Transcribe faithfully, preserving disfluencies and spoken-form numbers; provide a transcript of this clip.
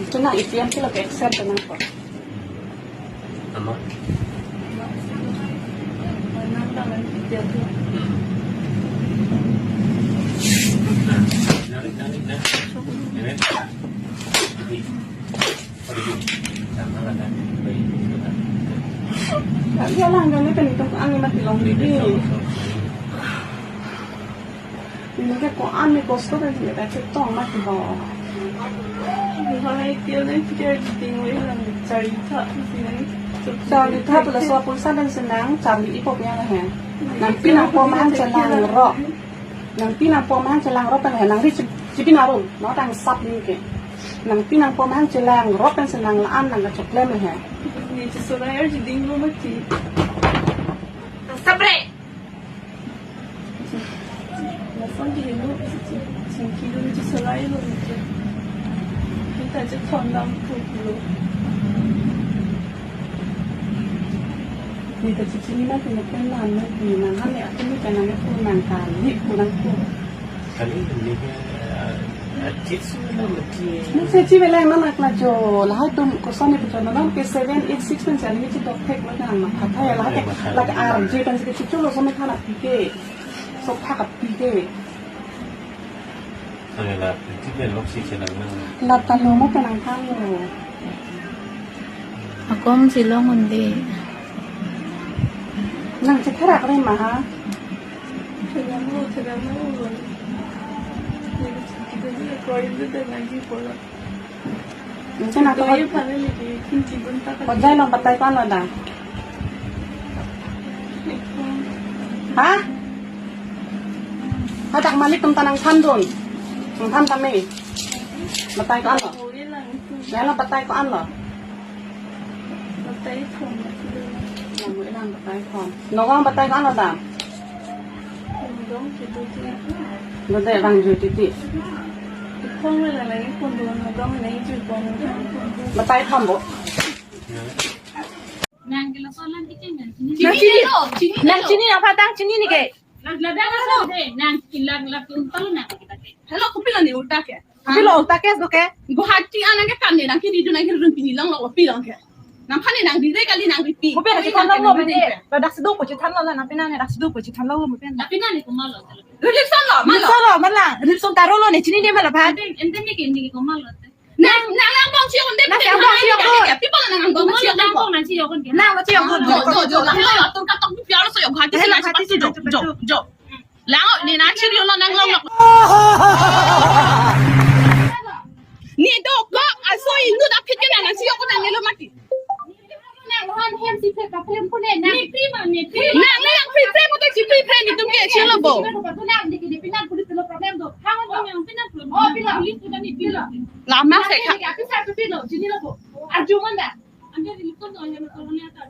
Ito na, A T M silo ke accept na po. Ama? Hmm. Nah, nah, nah, nah. Ini. Aduh, jangan lah, kan. Baik, gitu kan. Nggak, iya lah, nggak, ini kan itu angin mati long. Ini didi. Sama, sama. Ini ke ko-an ni kosto kan sini kan chetong mati ho. Ini kalau itu yang kita ding we lang cari tak sini. Cari tak pula soal pulsa dan senang cari ipo punya lah ya. Nangpi nangpo mahang chelang ro. Nangpi nangpo mahang chelang ro pen he nangri chip-, chipin arum. No tang sap ling ke. Nangpi nangpo mahang chelang ro pen senang la-an nang kachoklem he. Ni chesorai ar chiding lo mati. Sabre. Lason di lo, singki lo, di solai lo, di. Kita je thondam put lo. Ni ta chichini na, ni pen nan na, ni nan han ni aku ni kan nan aku nan kali, kurang ku. Kali ni ke, eh, chips na mati. Nang sesi bela emang nak lajo, lahai tum kosong ni putra nonam ke seven eight six pen sani ni chidok thek lo kan, makhata ya lahai, eh, makhata. Lak arje kan si chichu lo sama khana pike. Sok thak api ke. Ang la, iti pen lok si chelang nang. Lata lo mo penang thang lo. Akom si long undi. Nang chetherak re ma ha. Chelang lo, chelang lo. Kita ni koin tu dah lagi pola. Nang chenang to. Ojai long batai ko-an lo da. Ha? Hadak malik tum ta nangthandun. Nangthan kami. Batai ko-an lo. Ojai long batai ko-an lo. Batai thom. Nang mo ilang batai thom. Nogong batai ko-an lo da. Nogong si duti. Duti rang juti ti. Ikong le la lagi pon do nogong le ju pon. Batai thom bo. Nang kilo solan ikin nang chini. Nang chini, nang chini, nang patang chini ni ke. Nang ladang asal de, nang kilang lak untal nang kita ke. Hello, kopi lo ni ulta ke? Kopi lo ulta ke, so ke? Guwahati anang ke kan ni nang kiri dun nang kiri dun pini lang lo pi lang ke. Nang khan ni nang dire kali nang ripi. Kopi lo si kan lo mate. Ladak si do po chethan lo la, nang pena ni dak si do po chethan lo mate. Nang pena ni komat lo. Rilson lo, malo. Rilson lo, mala. Rilson taro lo ni chini ni mala phan. Ente, ente ni ke ni komat lo. Nang, nang, nang bong si yokon de, nang bong si yokon de. People nang bong si yokon de. Nang bong si yokon de. Jo, jo, jo, nang lo atur katok pi piar so yok hati. Hati si jo, jo, jo. Lang ni nang chiri lo nang lo. Ni do ko aso inut aphi ke nang si yokon nang lo mati. Nang han hem si phe ka phem pune nang. Ni pri ma ni pri. Nang nang pri pri mo to si pri pri ni tum ke si lo bo. Nang ni ki ni pinang police lo problem do. Hang lo. Nang pinang problem. Oh, pila. Police tu ni pila. Lama se kha. Ni ki officer tu pila. Chini lo bo. Arju man da. Ante ni ko no ya ko ne ta.